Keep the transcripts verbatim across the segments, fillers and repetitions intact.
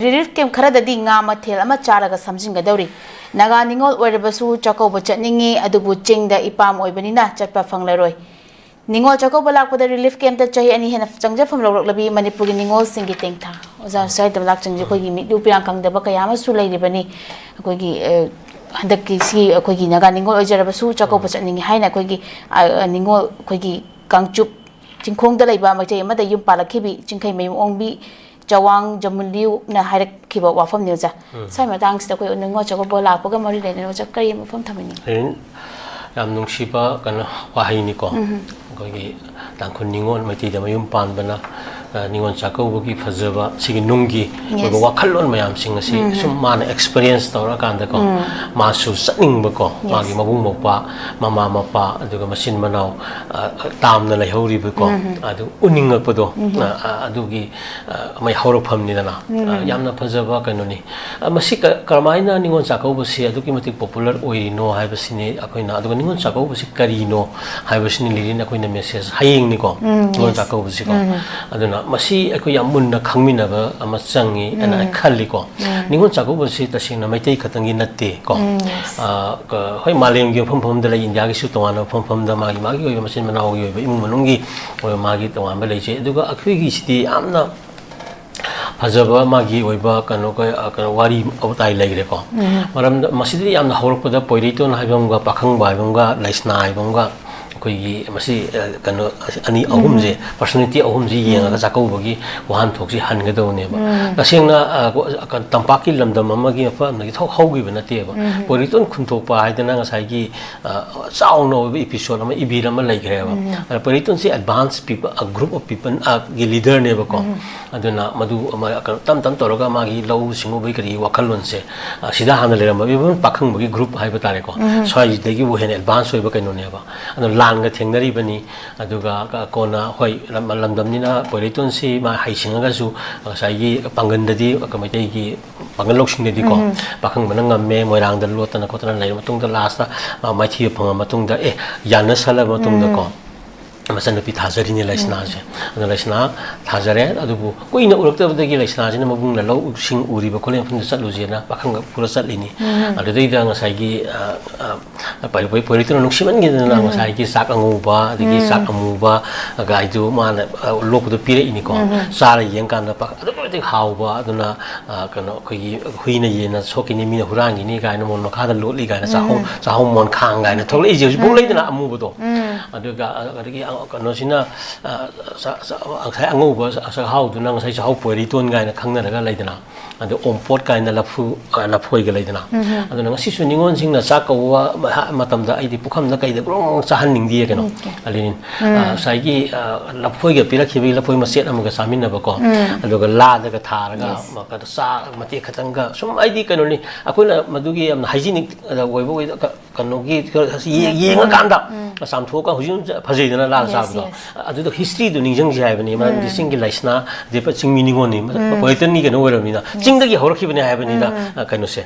Relief camp ꯈꯔꯗꯗꯤ ꯉꯥ ꯃꯊꯦꯜ ꯑꯃ ꯆꯥꯔꯒ ꯁꯝꯖꯤꯟꯒꯗꯧꯔꯤ꯫ ꯅꯥꯒꯥ ꯅꯤꯉꯣꯜ ꯑꯣꯏꯔꯕꯁꯨ ꯆꯥꯛꯀꯧꯕ ꯆꯠꯅꯤꯡꯉꯤ, ꯑꯗꯨꯕꯨ ꯆꯤꯡꯗ ꯏꯄꯥꯝ ꯑꯣꯏꯕꯅꯤꯅ ꯆꯠꯄ ꯐꯪꯂꯔꯣꯏ꯫ ꯅꯤꯉꯣꯜ ꯆꯥꯛꯀꯧꯕ ꯂꯥꯛꯄꯗ ꯔꯤꯂꯤꯐ ꯀꯦꯝꯞꯇ ꯆꯍꯤ ꯑꯅꯤ ꯍꯦꯟꯅ ꯆꯪꯖꯐꯝ ꯂꯧꯔꯛꯂꯕꯤ ꯃꯅꯤꯄꯨꯔꯒꯤ ꯅꯤꯉꯣꯜꯁꯤꯡꯒꯤ ꯇꯦꯡꯊꯥ꯫ ꯑꯣꯖꯥ, ꯁ꯭ꯋꯥꯏꯗ ꯂꯥꯛꯆꯤꯡꯁꯦ ꯑꯩꯈꯣꯏꯒꯤ ꯃꯤꯠꯂꯨ ꯄꯤꯔꯥꯡ ꯈꯪꯗꯕ ꯀꯌꯥ ꯑꯃꯁꯨ ꯂꯩꯔꯤꯕꯅꯤ꯫ ꯑꯩꯈꯣꯏꯒꯤ, ꯑ, ꯍꯟꯗꯛꯀꯤ ꯁꯤ ꯑꯩꯈꯣꯏꯒꯤ ꯅꯥꯒꯥ ꯅꯤꯉꯣꯜ ꯑꯣꯏꯖꯔꯕꯁꯨ ꯆꯥꯛꯀꯧꯕ ꯆꯠꯅꯤꯡꯉꯤ ꯍꯥꯏꯅ ꯑꯩꯈꯣꯏꯒꯤ, ꯑ, ꯑ, ꯅꯤꯉꯣꯜ ꯑꯩꯈꯣꯏꯒꯤ ꯀꯥꯡꯆꯨꯞ ꯆꯤꯡꯈꯣꯡꯗ ꯂꯩꯕ ꯃꯩꯇꯩ ꯑꯃꯗ ꯌꯨꯝ ꯄꯥꯜꯂꯛꯈꯤꯕꯤ ꯆꯤꯡꯈꯩꯃꯌꯨꯝ ꯑꯣꯡꯕꯤ ꯆꯋꯥꯡ ꯖꯃꯨꯟꯂꯤꯌꯨꯅ ꯍꯥꯏꯔꯛꯈꯤꯕ ꯋꯥꯐꯝꯅꯤ, ꯑꯣꯖꯥ꯫ ꯎꯝ꯫ ꯁ꯭ꯋꯥꯏ ꯃꯇꯥꯡꯁꯤꯗ ꯑꯩꯈꯣꯏ ꯅꯤꯉꯣꯜ ꯆꯥꯛꯀꯧꯕ ꯂꯥꯛꯄꯒ ꯃꯔꯤ ꯂꯩꯅꯅ ꯑꯣꯖꯥ ꯀꯔꯤ ꯋꯥꯐꯝ ꯊꯝꯕꯤꯅꯤꯡꯉꯤ? ꯍꯌꯦꯡ ꯌꯥꯝ ꯅꯨꯡꯁꯤꯕ ꯀꯩꯅꯣ ꯋꯥꯍꯩꯅꯤꯀꯣ꯫ ꯎꯝ꯫ ꯑꯩꯈꯣꯏꯒꯤ ꯇꯥꯡꯈꯨꯜ ꯅꯤꯉꯣꯜ ꯃꯩꯇꯩꯗ ꯃꯌꯨꯝ ꯄꯥꯟꯕꯅ, ꯑ, ꯅꯤꯉꯣꯜ ꯆꯥꯛꯀꯧꯕꯒꯤ ꯐꯖꯕ, ꯁꯤꯒꯤ ꯅꯨꯡꯒꯤ Yes. ꯑꯣꯏꯕ ꯋꯥꯈꯜꯂꯣꯟ ꯃꯌꯥꯝꯁꯤꯡ ꯑꯁꯤ ꯎꯝ꯫ ꯁꯨꯝ ꯃꯥꯅ ꯑꯦꯛꯁꯄꯤꯔꯤꯌꯦꯟꯁ ꯇꯧꯔꯀꯥꯟꯗꯀꯣ, ꯎꯝ꯫ ꯃꯥꯁꯨ ꯆꯠꯅꯤꯡꯕꯀꯣ, Yes. ꯃꯥꯒꯤ ꯃꯕꯨꯡ ꯃꯧꯄ꯭ꯋꯥ, ꯃꯃꯥ ꯃꯄꯥ, ꯑꯗꯨꯒ ꯃꯆꯤꯟ ꯃꯅꯥꯎ, ꯑ, ꯇꯥꯝꯅ ꯂꯩꯍꯧꯔꯤꯕꯀꯣ, ꯎꯝ꯫ ꯑꯗꯨ ꯎꯅꯤꯡꯉꯛꯄꯗꯣ, ꯎꯝ꯫ ꯑ, ꯑ, ꯑꯗꯨꯒꯤ, ꯑ, ꯃꯩ ꯍꯧꯔꯛꯐꯝꯅꯤꯗꯅ꯫ ꯎꯝ꯫ ꯑ, ꯌꯥꯝꯅ ꯐꯖꯕ ꯀꯩꯅꯣꯅꯤ꯫ ꯑ, ꯃꯁꯤ ꯀ-, ꯀꯔꯝꯍꯥꯏꯅ ꯅꯤꯉꯣꯜ ꯆꯥꯛꯀꯧꯕꯁꯤ ꯑꯗꯨꯛꯀꯤ ꯃꯇꯤꯛ ꯄꯣꯄꯨꯂꯔ ꯑꯣꯏꯔꯤꯅꯣ ꯍꯥꯏꯕꯁꯤꯅꯤ ꯑꯩꯈꯣꯏꯅ, ꯑꯗꯨꯒ ꯅꯤꯉꯣꯜ ꯆꯥꯛꯀꯧꯕꯁꯤ ꯀꯔꯤꯅꯣ ꯍꯥꯏꯕꯁꯤꯅꯤ ꯂꯤꯂꯤꯅ ꯑꯩꯈꯣꯏꯅ ꯃꯦꯁꯦꯖ ꯍꯌꯦꯡꯅꯤꯀꯣ, ꯎꯝ, ꯅꯤꯉꯣꯜ yes. ꯆꯥꯛꯀꯧꯕꯁꯤꯀꯣ꯫ ꯎꯝ꯫ ꯑꯗꯨꯅ ꯃꯁꯤ ꯑꯩꯈꯣꯏ ꯌꯥꯝ ꯃꯨꯟꯅ ꯈꯪꯃꯤꯟꯅꯕ ꯑꯃ ꯆꯪꯉꯤ ꯍꯥꯏꯅ ꯑꯩ ꯎꯝ꯫ ꯈꯜꯂꯤꯀꯣ꯫ ꯎꯝ꯫ ꯅꯤꯉꯣꯜ ꯆꯥꯛꯀꯧꯕꯁꯤ ꯇꯁꯦꯡꯅ ꯃꯩꯇꯩ ꯈꯛꯇꯪꯒꯤ ꯅꯠꯇꯦꯀꯣ꯫ ꯎꯝ, yes. ꯑ, ꯀ-, ꯍꯣꯏ, ꯃꯥꯂꯦꯝꯒꯤ ꯃꯐꯝ ꯃꯐꯝꯗ ꯂꯩ, ꯏꯟꯗꯤꯌꯥꯒꯤꯁꯨ ꯇꯣꯉꯥꯟꯕ ꯃꯐꯝ ꯃꯐꯝꯗ ꯃꯥꯒꯤ, ꯃꯥꯒꯤ ꯑꯣꯏꯕ ꯃꯆꯤꯟ ꯃꯅꯥꯎꯒꯤ ꯑꯣꯏꯕ ꯏꯃꯨꯡ ꯃꯅꯨꯡꯒꯤ ꯑꯣꯏꯕ ꯃꯥꯒꯤ ꯇꯣꯉꯥꯟꯕ ꯂꯩꯖꯩ꯫ ꯑꯗꯨꯒ ꯑꯩꯈꯣꯏꯒꯤꯁꯤꯗꯤ ꯌꯥꯝꯅ ꯐꯖꯕ ꯃꯥꯒꯤ ꯑꯣꯏꯕ ꯀꯩꯅꯣ, ꯀ-, ꯀꯩꯅꯣ ꯋꯥꯔꯤ ꯋꯥꯇꯥꯏ ꯂꯩꯈ꯭ꯔꯦꯀꯣ꯫ ꯎꯝ꯫ ꯃꯔꯝꯗ ꯃꯁꯤꯗꯤ ꯌꯥꯝꯅ ꯍꯧꯔꯛꯄꯗ ꯄꯣꯏꯔꯩꯇꯣꯟ ꯍꯥꯏꯕ ꯑꯃꯒ, ꯄꯥꯈꯪꯕ ꯍꯥꯏꯕ ꯑꯃꯒ, ꯂꯩꯁꯅꯥ ꯍꯥꯏꯕ ꯑꯃꯒ, ꯑꯩꯈꯣꯏꯒꯤ ꯃꯁꯤ, ꯑ, ꯀꯩꯅꯣ, ꯑꯁꯤ ꯑꯅꯤ ꯎꯝ꯫ ꯑꯍꯨꯝꯁꯦ, ꯄꯔꯁꯣꯅꯦꯂꯤꯇꯤ ꯑꯍꯨꯝꯁꯦ ꯌꯦꯡꯉꯒ ꯎꯝ꯫ ꯆꯥꯛꯀꯧꯕꯒꯤ ꯋꯥꯍꯟꯊꯣꯛꯁꯤ ꯍꯟꯒꯗꯧꯅꯦꯕ꯫ ꯎꯝ꯫ ꯇꯁꯦꯡꯅ, ꯑ, ꯀ-, ꯇꯝꯄꯥꯛꯀꯤ ꯂꯝꯗꯝ ꯑꯃꯒꯤ ꯃꯐꯝ ꯑꯃꯗꯒꯤ ꯊꯣꯛ ꯍꯧꯈꯤꯕ ꯅꯠꯇꯦꯕ꯫ ꯎꯝ꯫ ꯄꯣꯏꯔꯩꯇꯣꯟ ꯈꯨꯟꯊꯣꯛꯄ ꯍꯥꯏꯗꯅ ꯉꯁꯥꯏꯒꯤ, ꯑ, ꯆꯥꯎꯅ ꯑꯣꯏꯕ ꯏꯄꯤꯁꯣꯗ ꯑꯃ, ꯏꯕꯤꯔ ꯑꯃ ꯂꯩꯈ꯭ꯔꯦꯕ꯫ ꯎꯝ꯫ ꯑꯗ ꯄꯣꯏꯔꯩꯇꯣꯟꯁꯤ ꯑꯦꯗꯚꯥꯟꯁ ꯄꯤꯄꯜ, ꯑ, ꯒ꯭ꯔꯨꯞ ꯑꯣꯐ ꯄꯤꯄꯜ, ꯑ, ꯒꯤ ꯂꯤꯗꯔꯅꯦꯕꯀꯣ꯫ ꯎꯝ꯫ ꯑꯗꯨꯅ ꯃꯗꯨ ꯑꯃ ꯀꯩꯅꯣ ꯇꯞ ꯇꯞ ꯇꯧꯔꯒ ꯃꯥꯒꯤ ꯂꯧꯎ ꯁꯤꯡꯎꯕꯒꯤ ꯀꯔꯤꯒꯤ ꯋꯥꯈꯜꯂꯣꯟꯁꯦ, ꯑ, ꯁꯤꯗ ꯍꯥꯟꯅ ꯂꯩꯔꯝꯕ even ꯄꯥꯈꯪꯕꯒꯤ ꯒ꯭ꯔꯨꯞ ꯍꯥꯏꯕ ꯇꯥꯔꯦꯀꯣ, ꯎꯝ꯫ ꯁ꯭ꯋꯥꯏꯗꯒꯤꯕꯨ ꯍꯦꯟꯅ ꯑꯦꯗꯚꯥꯟꯁ ꯑꯣꯏꯕ ꯀꯩꯅꯣꯅꯦꯕ꯫ ꯑꯗꯣ ꯂꯥꯟꯒ ꯊꯦꯡꯅꯔꯤꯕꯅꯤ, ꯑꯗꯨꯒ ꯀ-, ꯀꯣꯟꯅ ꯍꯣꯏ ꯂꯝ-, ꯂꯝꯗꯝꯅꯤꯅ ꯄꯣꯏꯔꯩꯇꯣꯟꯁꯤ ꯃꯥ ꯍꯩꯁꯤꯡꯉꯒꯁꯨ ꯉꯁꯥꯏꯒꯤ ꯄꯥꯡꯒꯟꯗꯗꯤ ꯃꯩꯇꯩꯒꯤ ꯄꯥꯡꯒꯜ ꯂꯧꯁꯤꯡꯗꯗꯤꯀꯣ, ꯎꯝ꯫ ꯄꯥꯈꯪꯕꯅ ꯉꯝꯃꯦ, ꯃꯣꯏꯔꯥꯡꯗ ꯂꯣꯠꯇꯅ ꯈꯣꯠꯇꯅ ꯂꯩꯔ ꯃꯇꯨꯡꯗ ꯂꯥꯁꯇ ꯃꯥ ꯃꯥꯏꯊꯤꯕ ꯐꯪꯉ ꯃꯇꯨꯡꯗ, ꯑꯦ, ꯌꯥꯅ ꯁꯜꯂꯕ ꯃꯇꯨꯡꯗꯀꯣ, ꯎꯝ꯫ ꯃꯆꯟꯅꯨꯄꯤ ꯊꯥꯖꯔꯤꯅꯦ ꯂꯩꯁꯅꯥꯁꯦ꯫ ꯑꯗꯣ ꯂꯩꯁꯅꯥ ꯊꯥꯖꯔꯦ, ꯑꯗꯨꯕꯨ ꯀꯨꯏꯅ ꯎꯔꯛꯇꯕꯗꯒꯤ ꯂꯩꯁꯅꯥꯁꯤꯅ ꯃꯕꯨꯡꯅ ꯂꯧꯁꯤꯡ ꯎꯔꯤꯕ ꯈꯣꯠꯂꯤꯕ ꯃꯐꯝꯗ ꯆꯠꯂꯨꯁꯦꯅ ꯄꯥꯈꯪꯒ ꯄꯨꯔ ꯆꯠꯂꯤꯅꯤ꯫ ꯑꯗꯨꯗꯩꯗ ꯉꯁꯥꯏꯒꯤ, ꯑ, ꯑ, ꯄꯣꯏ-, ꯄꯣꯏ-, ꯄꯣꯏꯔꯩꯇꯣꯟꯅ ꯅꯨꯡꯁꯤꯃꯟꯈꯤꯗꯅ ꯉꯁꯥꯏꯒꯤ ꯆꯥꯛ ꯑꯉꯧꯕ, ꯑꯗꯒꯤ ꯆꯥꯛ ꯑꯃꯨꯕ ꯒꯥꯏꯗꯨ ꯃꯥꯅ, ꯑ, ꯂꯣꯛꯄꯗ ꯄꯤꯔꯛꯏꯅꯤꯀꯣ꯫ ꯆꯥꯔ ꯌꯦꯡꯀꯥꯟꯗ ꯄꯥ-, ꯑꯗꯨꯛꯀꯤ ꯃꯇꯤꯛ ꯍꯥꯎꯕ, ꯑꯗꯨꯅ, ꯑ, ꯀꯩꯅꯣ, ꯑꯩꯈꯣꯏꯒꯤ ꯍꯨꯏꯅ ꯌꯦꯟꯅ ꯁꯣꯛꯈꯤꯅꯤ, ꯃꯤꯅ ꯍꯨꯔꯥꯟꯈꯤꯅꯤ ꯀꯥꯏꯅ ꯃꯣꯟ ꯃꯈꯥꯗ ꯂꯣꯠꯂꯤ ꯀꯥꯏꯅ ꯆꯥꯛꯍꯧ-, ꯆꯥꯛꯍꯧ ꯃꯣꯟꯈꯥꯡ ꯀꯥꯏꯅ ꯊꯣꯛꯂꯛꯏꯁꯦ ꯍꯧꯖꯤꯛꯐꯥꯎ ꯂꯩꯗꯅ ꯑꯃꯨꯕꯗꯣ꯫ ꯑꯗꯨꯒ, ꯑ, ꯑꯗꯒꯤ, ꯑ, ꯀꯩꯅꯣꯁꯤꯅ, ꯑ, ꯆꯥ-, ꯆꯥ-, ꯉꯁꯥꯏ ꯑꯉꯧꯕ ꯆꯥꯛꯍꯥꯎꯗꯨꯅ ꯉꯁꯥꯏ ꯆꯥꯛꯍꯥꯎ ꯄꯣꯏꯔꯩꯇꯣꯟ ꯀꯥꯏꯅ ꯈꯪꯅꯔꯒ ꯂꯩꯗꯅ꯫ ꯑꯗꯣ ꯑꯣꯝꯄꯣꯠ ꯀꯥꯏꯅ ꯂꯐꯨ, ꯑ, ꯂꯐꯣꯏꯒ ꯂꯩꯗꯅ꯫ ꯑꯗꯨꯅ ꯉꯁꯤꯁꯨ ꯅꯤꯉꯣꯜꯁꯤꯡꯅ ꯆꯥꯛ ꯀꯧꯕ ꯃ-, ꯃꯇꯝꯗ ꯑꯩꯗꯤ ꯄꯨꯈꯝꯗ ꯀꯩꯗ ꯒ꯭ꯔꯣꯡ ꯒ꯭ꯔꯣꯡ ꯆꯥꯍꯟꯅꯤꯡꯗꯦ ꯀꯩꯅꯣ꯫ ꯎꯝ꯫ ꯑ, ꯉꯁꯥꯏꯒꯤ, ꯑ, ꯂꯐꯣꯏꯒ ꯄꯤꯔꯛꯈꯤꯕꯒꯤ ꯂꯐꯣꯏ ꯃꯆꯦꯠ ꯑꯃꯒ ꯆꯥꯃꯤꯟꯅꯕꯀꯣ꯫ ꯑꯗꯨꯒ ꯂꯥꯗꯒ ꯊꯥꯔꯒ ꯃ-, ꯀꯩꯅꯣ ꯆꯥ ꯃꯇꯦꯛ ꯈꯛꯇꯪꯒ ꯁꯨꯝ ꯑꯩꯗꯤ ꯀꯩꯅꯣꯅꯤ, ꯑꯩꯈꯣꯏꯅ ꯃꯗꯨꯒꯤ ꯌꯥꯝꯅ hygienic ꯑꯣꯏꯕ ꯑꯣꯏꯗ-, ꯀ-, ꯀꯩꯅꯣꯒꯤ ꯈꯔ ꯌꯦ-, ꯌꯦꯡꯉꯀꯥꯟꯗ ꯆꯥꯝꯊꯣꯛꯑꯒ ꯍꯧꯖꯤꯛ ꯐꯖꯩꯗꯅ ꯂꯥꯗ ꯆꯥꯕꯗꯣ꯫ ꯑꯗꯨꯗꯣ historyꯗꯨ ꯅꯤꯡꯁꯤꯡꯁꯦ ꯍꯥꯏꯕꯅꯤ꯫ ꯃꯔꯝꯗꯤ ꯆꯤꯡꯒꯤ ꯂꯩꯁꯅꯥ, ꯄꯣꯏꯔꯩꯇꯣꯟꯒꯤ ꯀꯩꯅꯣ ꯑꯣꯏꯔꯕꯅꯤꯅ, ꯆꯤꯡꯗꯒꯤ ꯍꯧꯔꯛꯈꯤꯕꯅꯦ ꯍꯥꯏꯕꯅꯤꯗ, ꯑ, ꯀꯩꯅꯣꯁꯦ꯫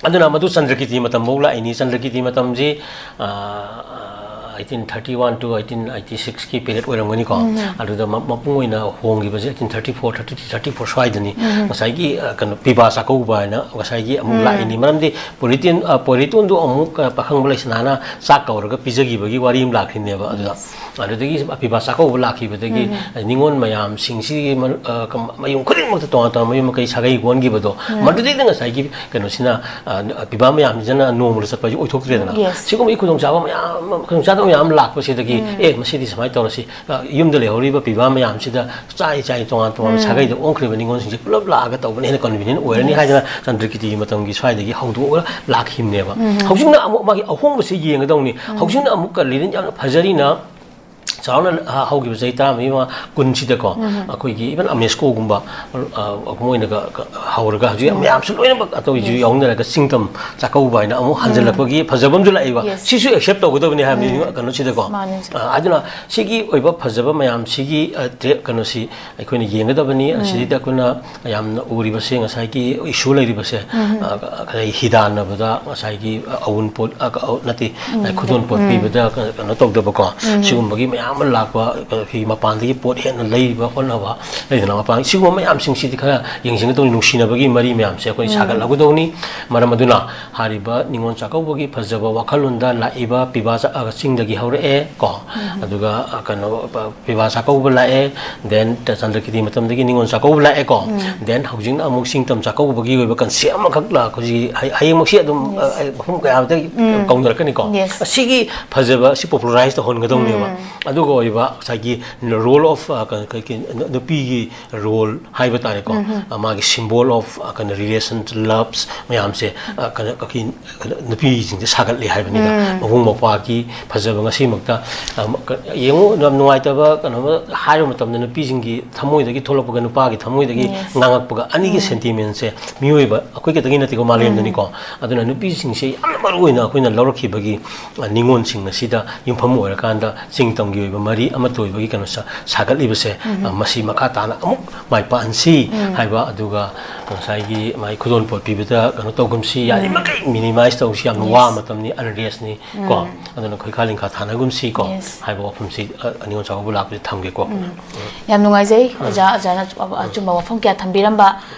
ꯑꯗꯨꯅ ꯃꯗꯨ ꯆꯟꯗ꯭ꯔꯀꯤꯇꯤ ꯃꯇꯝꯐꯧ ꯂꯥꯛꯏꯅꯤ꯫ ꯆꯟꯗ꯭ꯔꯀꯤꯇꯤ ꯃꯇꯝꯁꯤ, ꯑ, ꯑ, eighteen thirty one to eighteen eighty sixꯀꯤ period ꯑꯣꯏꯔꯝꯒꯅꯤꯀꯣ꯫ ꯑꯗꯨꯗ ꯃ-, ꯃꯄꯨꯡ ꯑꯣꯏꯅ ꯍꯣꯡꯈꯤꯕꯁꯦ eighteen thirty four, thirty three, thirty four ꯁ꯭ꯋꯥꯏꯗꯅꯤ꯫ ꯉꯁꯥꯏꯒꯤ, ꯑ, ꯀꯩꯅꯣ, ꯄꯤꯕꯥ ꯆꯥꯛꯀꯧꯕ ꯍꯥꯏꯅ ꯉꯁꯥꯏꯒꯤ ꯑꯃꯨꯛ ꯂꯥꯛꯏꯅꯤ꯫ ꯃꯔꯝꯗꯤ ꯄꯣꯏꯔꯩꯇꯣꯟ-, ꯑ, ꯄꯣꯏꯔꯩꯇꯣꯟꯗꯨ ꯑꯃꯨꯛ, ꯑ, ꯄꯥꯈꯪꯕ ꯂꯩꯁꯅꯥꯅ ꯆꯥꯛ ꯀꯧꯔꯒ ꯄꯤꯖꯈꯤꯕꯒꯤ ꯋꯥꯔꯤ ꯑꯃ ꯂꯥꯛꯈꯤꯅꯦꯕ ꯑꯗꯨꯗ꯫ ꯑꯗꯨꯗꯒꯤ ꯄꯤꯕꯥ ꯆꯥꯛꯀꯧꯕ ꯂꯥꯛꯈꯤꯕꯗꯒꯤ ꯅꯤꯉꯣꯜ ꯃꯌꯥꯝꯁꯤꯡꯁꯤꯒꯤ ꯃ-, ꯑ, ꯀ-, ꯃꯌꯨꯝ ꯈꯨꯗꯤꯡꯃꯛꯇ ꯇꯣꯉꯥꯟ ꯇꯣꯉꯥꯟꯕ ꯃꯌꯨꯝ ꯃꯀꯩ ꯁꯥꯒꯩ ꯑꯣꯟꯈꯤꯕꯗꯣ, ꯃꯗꯨꯗꯩꯗ ꯉꯁꯥꯏꯒꯤ ꯀꯩꯅꯣꯁꯤꯅ, ꯑ, ꯄꯤꯕꯥ ꯃꯌꯥꯝꯁꯤꯅ ꯅꯣꯡꯃꯗ ꯆꯠꯄ ꯍꯥꯏꯁꯤ ꯑꯣꯏꯊꯣꯛꯇ꯭ꯔꯦꯗꯅ꯫ Yes. ꯁꯤꯒꯨꯝꯕꯒꯤ ꯈꯨꯗꯣꯡꯆꯥꯕ ꯃꯌꯥꯝ ꯑꯃ, ꯈꯨꯗꯣꯡꯆꯥꯗꯕ ꯃꯌꯥꯝ ꯑꯃ ꯂꯥꯛꯄꯁꯤꯗꯒꯤ, "ꯑꯦ, ꯃꯁꯤꯗꯤ ꯁꯨꯃꯥꯏꯅ ꯇꯧꯔꯁꯤ", ꯑ, ꯌꯨꯝꯗ ꯂꯩꯍꯧꯔꯤꯕ ꯄꯤꯕꯥ ꯃꯌꯥꯝꯁꯤꯗ ꯆꯥꯏ ꯆꯥꯏ ꯇꯣꯉꯥꯟ ꯇꯣꯉꯥꯟꯕ ꯁꯥꯒꯩꯗ ꯑꯣꯟꯈ꯭ꯔꯤꯕ ꯅꯤꯉꯣꯜꯁꯤꯡꯁꯦ ꯄꯨꯂꯞ ꯂꯥꯛꯑꯒ ꯇꯧꯕꯅ ꯍꯦꯟꯅ convenient ꯑꯣꯏꯔꯅꯤ ꯍꯥꯏꯗꯅ ꯆꯟꯗ꯭ꯔꯀꯤꯇꯤꯒꯤ ꯃꯇꯝꯒꯤ ꯁ꯭ꯋꯥꯏꯗꯒꯤ ꯍꯧꯗꯣꯛꯑꯒ ꯂꯥꯛꯈꯤꯕꯅꯦꯕ꯫ ꯍꯧꯖꯤꯛꯅ ꯑꯃꯨꯛ ꯃꯥꯒꯤ ꯑꯍꯣꯡꯕꯁꯤ ꯌꯦꯡꯒꯗꯧꯅꯤ꯫ ꯍꯧꯖꯤꯛꯅ ꯑꯃꯨꯛ ꯀꯂꯤꯔꯤꯟ ꯌꯥꯝꯅ ꯐꯖꯔꯤꯅ ꯆꯥꯎꯅ, ꯑ, ꯍꯧꯈꯤꯕ ꯆꯍꯤ ꯇꯔꯥꯃꯔꯤ ꯃꯉꯥ ꯀꯨꯟꯁꯤꯗꯀꯣ, ꯑꯩꯈꯣꯏꯒꯤ even UNESCOꯒꯨꯝꯕ, ꯑ, ꯃꯣꯏꯅꯒ, ꯀ-, ꯍꯧꯔꯒ ꯍꯧꯖꯤꯛ ꯃꯌꯥꯝꯁꯨ ꯂꯣꯏꯅꯃꯛ ꯑꯇꯧꯕꯁꯨ ꯌꯥꯎꯅꯔꯒ ꯆꯤꯡꯇꯝ ꯆꯥꯛꯀꯧꯕ ꯍꯥꯏꯅ ꯑꯃꯨꯛ ꯍꯟꯖꯜꯂꯛꯄꯒꯤ ꯐꯖꯕ ꯑꯃꯁꯨ ꯂꯥꯛꯏꯕ꯫ Yes. ꯁꯤꯁꯨ accept ꯇꯧꯒꯗꯕꯅꯤ ꯍꯥꯏꯕꯅꯤ ꯀꯩꯅꯣꯁꯤꯗꯀꯣ꯫ ꯃꯥꯅꯦ꯫ ꯑ, ꯑꯗꯨꯅ ꯁꯤꯒꯤ ꯑꯣꯏꯕ ꯐꯖꯕ ꯃꯌꯥꯝꯁꯤꯒꯤ, ꯑ, ꯇ꯭ꯔꯦ-, ꯀꯩꯅꯣꯁꯤ ꯑꯩꯈꯣꯏꯅ ꯌꯦꯡꯒꯗꯕꯅꯤ꯫ ꯑꯁꯤꯗꯩꯗ ꯑꯩꯈꯣꯏꯅ ꯌꯥꯝꯅ ꯎꯔꯤꯕꯁꯦ ꯉꯁꯥꯏꯒꯤ issue ꯂꯩꯔꯤꯕꯁꯦ, ꯑ, ꯀ-, ꯀ-, ꯍꯤꯗꯥꯟꯅꯕꯗ ꯉꯁꯥꯏꯒꯤ, ꯑ, ꯑꯋꯨꯟꯄꯣꯠ, ꯑ, ꯀ-, ꯑ, ꯅꯠꯇꯦ, ꯈꯨꯗꯣꯜꯄꯣꯠ ꯄꯤꯕꯗ ꯀ-, ꯀꯩꯅꯣ ꯇꯧꯗꯕꯀꯣ, ꯁꯤꯒꯨꯝꯕꯒꯤ ꯃꯌꯥꯝ ꯑꯃ ꯂꯥꯛꯄ, ꯑꯩꯈꯣꯏꯒꯤ ꯃꯄꯥꯟꯗꯒꯤ ꯄꯣꯠ ꯍꯦꯟꯅ ꯂꯩꯕ ꯈꯣꯠꯅꯕ ꯂꯩꯗꯅ, ꯃꯄꯥꯟ, ꯁꯤꯒꯨꯝꯕ ꯃꯌꯥꯝꯁꯤꯡꯁꯤꯗꯤ ꯈꯔ ꯌꯦꯡꯁꯤꯟꯒꯗꯧꯅꯤ꯫ ꯅꯨꯡꯁꯤꯅꯕꯒꯤ ꯃꯔꯤ ꯃꯌꯥꯝꯁꯦ ꯑꯩꯈꯣꯏ ꯁꯥꯒꯠꯍꯧꯒꯗꯧꯅꯤ꯫ ꯃꯔꯝ ꯑꯗꯨꯅ ꯍꯥꯏꯔꯤꯕ ꯅꯤꯉꯣꯜ ꯆꯥꯛꯀꯧꯕꯒꯤ ꯐꯖꯕ ꯋꯥꯈꯜꯂꯣꯟꯗ ꯂꯥꯛꯏꯕ ꯄꯤꯕꯥ ꯆꯥ-, ꯑ, ꯆꯤꯡꯗꯒꯤ ꯍꯧꯔꯛꯑꯦ ꯀꯣ꯫ ꯑꯗꯨꯒ, ꯑ, ꯀꯩꯅꯣ, ꯄ-, ꯄꯤꯕꯥ ꯆꯥꯛꯀꯧꯕ ꯂꯥꯛꯑꯦ, then ꯆ-, ꯆꯟꯗ꯭ꯔꯀꯤꯇꯤ ꯃꯇꯝꯗꯒꯤ ꯅꯤꯉꯣꯜ ꯆꯥꯛꯀꯧꯕ ꯂꯥꯛꯑꯦꯀꯣ꯫ Then ꯍꯧꯖꯤꯛꯅ ꯑꯃꯨꯛ ꯆꯤꯡꯇꯝ ꯆꯥꯛꯀꯧꯕꯒꯤ ꯑꯣꯏꯕ concept ꯑꯃꯈꯛ ꯂꯥꯛ-, ꯍꯧꯖꯤꯛ ꯍꯌꯦꯡꯃꯛꯁꯤ ꯑꯗꯨꯝ, ꯑ, ꯑ, ꯃꯐꯝ ꯀꯌꯥꯗ ꯀꯧꯅꯔꯛꯀꯅꯤꯀꯣ꯫ Yes. ꯑꯁꯤꯒꯤ ꯐꯖꯕ ꯑꯁꯤ popularize ꯇꯧꯍꯟꯒꯗꯧꯅꯦꯕ꯫ ꯑꯗꯨꯒ ꯑꯣꯏꯕ ꯉꯁꯥꯏꯒꯤ role of, ꯑ, ꯀ-, ꯀ-, ꯀ-, ꯅꯨꯄꯤꯒꯤ role ꯍꯥꯏꯕ ꯇꯥꯔꯦꯀꯣ꯫ ꯑ, ꯃꯥꯒꯤ symbol of, ꯑ, ꯀꯩꯅꯣ, relation, loves ꯃꯌꯥꯝꯁꯦ, ꯑ, ꯀꯩꯅꯣ, ꯑꯩꯈꯣꯏ ꯅꯨꯄꯤꯁꯤꯡꯁꯦ ꯁꯥꯒꯠꯂꯤ ꯍꯥꯏꯕꯅꯤꯗ꯫ ꯃꯕꯨꯡ ꯃꯧꯄ꯭ꯋꯥꯒꯤ ꯐꯖꯕ ꯉꯁꯤꯃꯛꯇ, ꯑ, ꯀ-, ꯌꯦꯡꯉꯨ, ꯌꯥꯝ ꯅꯨꯡꯉꯥꯏꯇꯕ ꯀꯩꯅꯣꯝꯃ ꯍꯥꯏꯕ ꯃꯇꯝꯗ ꯅꯨꯄꯤꯁꯤꯡꯒꯤ ꯊꯃꯣꯏꯗꯒꯤ ꯊꯣꯛꯂꯛꯄꯒ ꯅꯨꯄꯥꯒꯤ ꯊꯃꯣꯏꯗꯒꯤ ꯉꯥꯡꯉꯛꯄꯒ ꯑꯅꯤꯒꯤ sentiment ꯁꯦ ꯃꯤꯑꯣꯏꯕ ꯑꯩꯈꯣꯏ ꯈꯛꯇꯒꯤ ꯅꯠꯇꯦꯀꯣ, ꯃꯥꯂꯦꯝꯗꯅꯤꯀꯣ꯫ ꯑꯗꯨꯅ ꯅꯨꯄꯤꯁꯤꯡꯁꯦ ꯌꯥꯝꯅ ꯃꯔꯨ ꯑꯣꯏꯅ ꯑꯩꯈꯣꯏꯅ ꯂꯧꯔꯛꯈꯤꯕꯒꯤ, ꯑ, ꯅꯤꯉꯣꯜꯁꯤꯡ ꯑꯁꯤꯗ ꯌꯨꯝꯐꯝ ꯑꯣꯏꯔꯀꯥꯟꯗ ꯆꯤꯡꯇꯝꯒꯤ ꯑꯣꯏꯕ ꯃꯔꯤ ꯑꯃꯠꯇ ꯑꯣꯏꯕꯒꯤ ꯀꯩꯅꯣꯁꯦ ꯁꯥꯒꯠꯂꯤꯕꯁꯦ, ꯑ, ꯃꯁꯤ ꯃꯈꯥ ꯇꯥꯅ ꯑꯃꯨꯛ ꯃꯥꯏ ꯄꯥꯛꯍꯟꯁꯤ ꯍꯥꯏꯕ, ꯑꯗꯨꯒ ꯉꯁꯥꯏꯒꯤ ꯃꯥꯒꯤ ꯈꯨꯗꯣꯜꯄꯣꯠ ꯄꯤꯕꯗ ꯀꯩꯅꯣ ꯇꯧꯒꯨꯝꯁꯤ, ꯌꯥꯔꯤꯃꯈꯩ minimize ꯇꯧꯁꯤ, ꯌꯥꯝꯅ ꯋꯥ ꯃꯇꯝꯅꯤ, unrest ꯅꯤ ꯀꯣ꯫ ꯑꯗꯨꯅ ꯈꯣꯏꯈꯥ ꯂꯤꯡꯈꯥ ꯊꯥꯅꯒꯨꯝꯁꯤ ꯀꯣ ꯍꯥꯏꯕ ꯋꯥꯐꯝꯁꯤ, ꯑ, ꯅꯤꯉꯣꯜ ꯆꯥꯛꯀꯧꯕ ꯂꯥꯛꯄꯁꯤ ꯊꯝꯒꯦꯀꯣ꯫ ꯌꯥꯝ ꯅꯨꯡꯉꯥꯏꯖꯩ ꯑꯣꯖꯥ, ꯑꯣꯖꯥꯅ ꯑꯆꯨꯝꯕ ꯋꯥꯐꯝ ꯀꯌꯥ ꯊꯝꯕꯤꯔꯝꯕ꯫